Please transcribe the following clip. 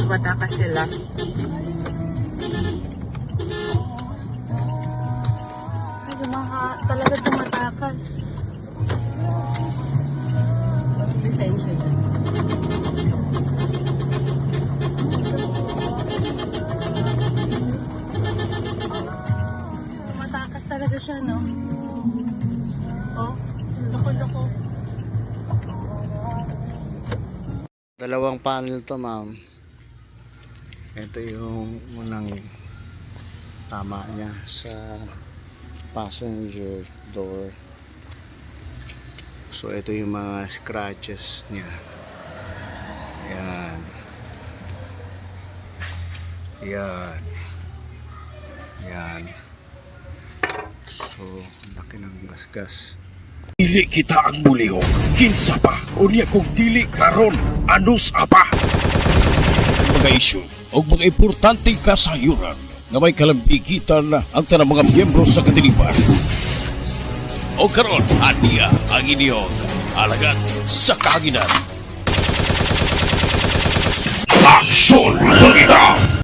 Tumatakas sila. Ay, talaga tumatakas. Parang lisensya yan. Tumatakas talaga siya, no? Oh, loko-loko. Dalawang panel to, ma'am. Ito yung unang tama niya sa passenger door. So ito yung mga scratches niya. Yan. Yan. Yan. So, laki ng gasgas. Dili kita ang mulihok, kinsa pa, unya kung dili karon, anus apa. Mga isyu o mga importanteng kasayuran nga may kalambigitan ang tanang mga miyembro sa katilipan. O karon, aniya ang inyong alagad sa kahanginan. Aksyon Balita!